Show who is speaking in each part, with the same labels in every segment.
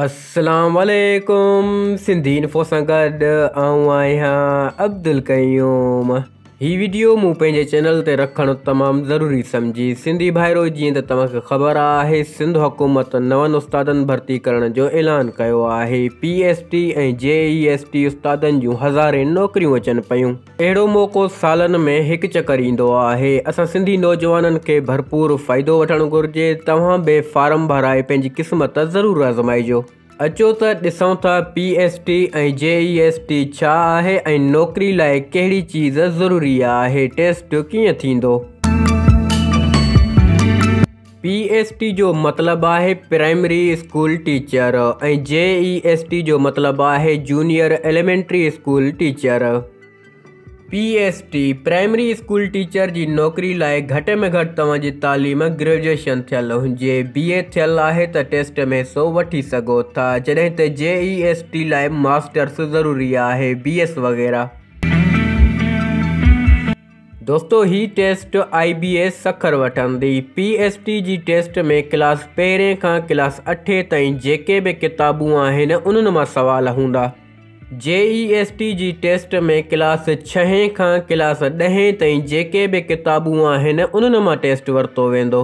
Speaker 1: اسلام عليڪم سنڌي انفو سان گڏ آئون آهيان عبدالقيوم. هي وڊيو مون پنهنجي چينل تي رکڻ تمام ضروري سمجهي. سنڌي ڀائرو جيئن ته توهان کي خبر آهي سنڌ حڪومت نون استادن ڀرتي ڪرڻ جو اعلان ڪيو آهي. P S T ۽ J E S T استادن جون هزارين نوڪريون اچن پيون. اهڙو موقعو سالن ۾ هڪ چڪر ايندو آهي. اسان سنڌي نوجوانن کي ڀرپور فائدو وٺڻ گهرجي. توهان به فارم ڀرائي پنهنجي قسمت ضرور آزمائجو. اچو ته ڏسون ٿا P S T ۽ J E S T ڇا آهي ۽ نوڪري لاء ڪهڙي چيز ضروري آهي، ٽيسٽ ڪيئن ٿيندو؟ پي ايس ٽي جو مطلب آهي primary school teacher ۽ J E S T جو مطلب آهي junior elementary school teacher. P S T, primary school teacher جي نوڪري لاء گهٽ ۾ گهٽ توهان جي تعليم گريجوئيشن ٿيل هجي، بي اي ٿيل آهي ته ٽيسٽ ۾ حصو وٺي سگهو ٿا، جڏهن ته جي اي ايس ٽي لاء ماسٽرس ضروري آهي، بي ايس وغيره. دوستو هي test I B S Sukkur وٺندي. پي ايس ٽي جي ٽيسٽ ۾ ڪلاس پهرين کان ڪلاس اٺين تائين جيڪي به ڪتابون آهن انهن مان سوال هوندا. جي اي ايس ٽي جي ٽيسٽ ۾ ڪلاس ڇهين کان ڪلاس ڏهين تائين جيڪي به ڪتابون آهن انهن مان ٽيسٽ ورتو ويندو.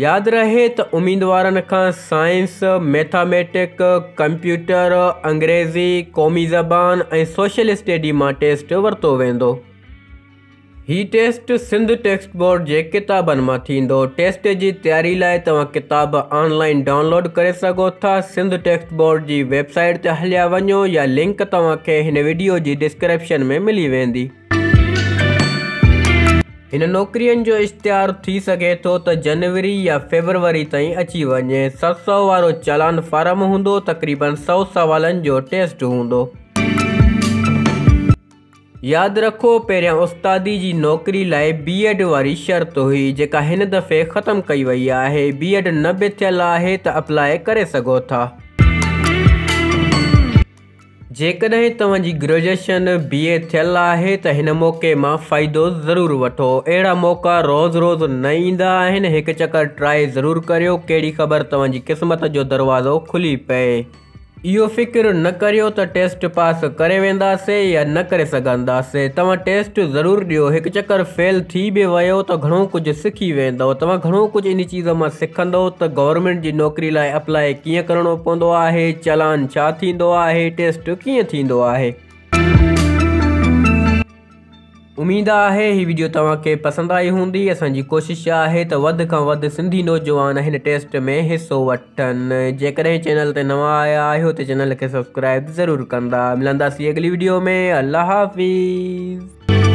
Speaker 1: ياد رهي ته اميدوارن کان سائنس، ميٿاميٽڪ، ڪمپيوٽر، انگريزي، قومي زبان ۽ سوشل اسٽڊي مان ٽيسٽ ورتو ويندو. هي ٽيسٽ سنڌ ٽيڪسٽ بورڊ جي ڪتابن مان ٿيندو. ٽيسٽ جي تياري لاء توهان ڪتاب آن لائين ڊائونلوڊ ڪري سگهو ٿا. سنڌ ٽيڪسٽ بورڊ جي ويب سائيٽ تي هليا وڃو يا لنڪ توهان کي هن وڊيو جي ڊسڪرپشن ۾ ملي ويندي. هن نوڪرين جو اشتهار ٿي سگهي ٿو ته جنوري يا فيبروري تائين اچي وڃي. 700 وارو چالان فارم هوندو، تقريبن 100 سوالن جو ٽيسٽ هوندو. ياد رکو پهريان استادي جي نوڪري لاء بي ايڊ واري شرط هئي جيڪا هن دفعي ختم ڪئي وئي آهي، بي ايڊ نه به ٿيل آهي ته اپلاء ڪري سگهو ٿا. جيڪڏهن توهان جي گريجوئيشن، بي اي ٿيل آهي ته هن موقعي مان فائدو ضرور وٺو، اهڙا موقعا روز روز نه ايندا آهن، هڪ چڪر ٽرائي ضرور ڪريو ڪهڙي خبر توهان جي قسمت جو دروازو کلي پئي. اهو فڪر نه ڪريو ته ٽيسٽ پاس ڪري وينداسي يا نه ڪري سگهنداسي، توهان ٽيسٽ ضرور ڏيو، هڪ چڪر فيل ٿي به ويو ته گهڻو ڪجهه سکي ويندؤ، توهان گهڻو ڪجهه انهي چيز مان سکندؤ ته گورنمينٽ جي نوڪري لاء اپلاء ڪيئن ڪرڻو پوندو آهي، چالان ڇا ٿيندو آهي، ٽيسٽ ڪيئن ٿيندو آهي. اميد آهي هي وڊيو توهان کي پسند آئي هوندي. اسان جي ڪوشش آهي ته وڌ کان وڌ سنڌي نوجوان هن ٽيسٽ ۾ حصو وٺن. جيڪڏهن چينل تي نوان آيا آهيو ته چينل کي سبسڪرائب ضرور ڪندا. ملنداسين اڳلي وڊيو ۾ الله حافظ.